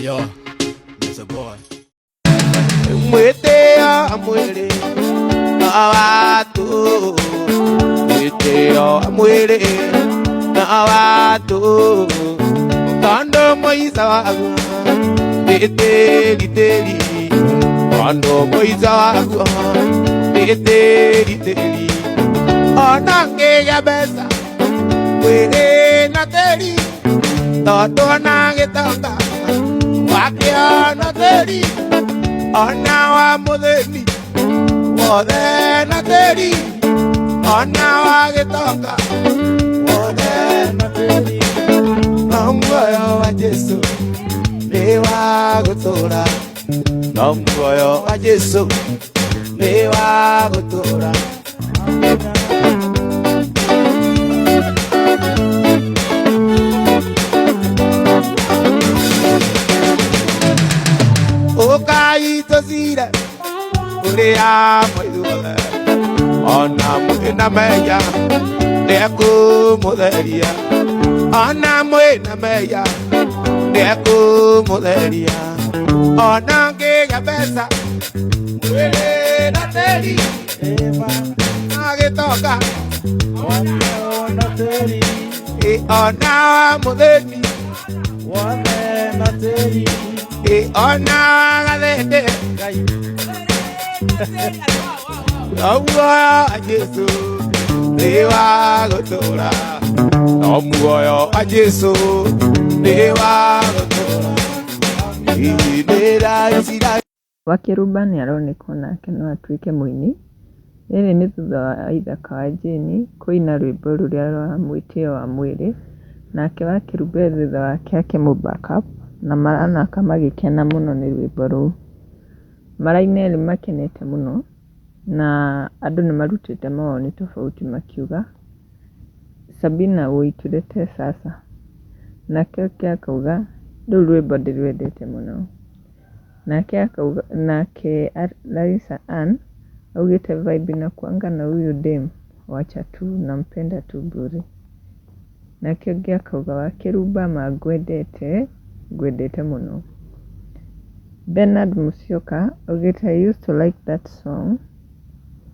Yo, it's a boy. Mwĩtĩo mwĩrĩ no watu, mwĩtĩo mwĩrĩ no watu, tondũ mũico waguo nĩ tĩri tĩri, tondũ mũico waguo nĩ tĩri tĩri, ona ngĩgĩa mbeca mwĩrĩ na tĩri, tondũ ona gĩtonga wakĩona tĩri, ona wa mũthĩni wothe na tĩri, ona wa gĩtonga wothe na tĩri, no muoyo wa Jesu nĩ wa gũtũũra, no muoyo wa Jesu nĩ wa gũtũũra. Ũkai tũcire kũrĩa mwaithuothe, ona mwĩna mehia nĩekũmũtheria, ona mwĩna mehia nĩekũmũtheria, ona ngĩgĩa mbeca mwĩrĩ na tĩri na gĩtonga, ĩ ona wa mũthĩni, ĩ ona wa gathende, no muoyo wa Jesu nĩ wa gũtũũra, no muoyo wa Jesu nĩ wa gũtũũra. Wakĩrumba nĩaroneka onake no atuĩke mũini, rĩrĩ nĩ thutha wa Ithaka wa Jane kũina rwĩmbo rũrĩa rwa mwĩtĩo wa mwĩrĩ, nake Wakĩrumba e thutha wake akĩmũ back up na maroneka magĩkena mũno nĩ rwĩmbo rũu. Maraina erĩ makenete mũno, na andũ nĩ marutĩte mawoni tofauti makiuga, Sabina woi tuletee sasa, nake ũngĩ akauga rũu rwĩmbo ndĩrwendete mũno. Nake akauga, nake Larissa Ann augĩte vibe inakuanga na huyu dem wacha tu nampenda tu bure. Nake ũngĩ akauga Wakĩrumba ma ngwendete, ngwendete mũno. Bernard Musyoka augĩte I used to like that song,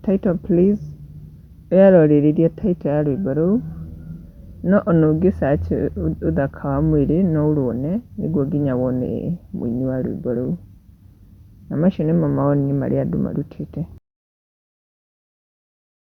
title please, ũyũ arorĩrĩria title ya rwĩmbo rũu, no ona ũngĩ search ũthaka wa mwĩrĩ no ũruone nĩguo nginya wone mũini wa rwĩmbo rũu. Na macio nĩmo mawoni marĩa andũ marutĩte.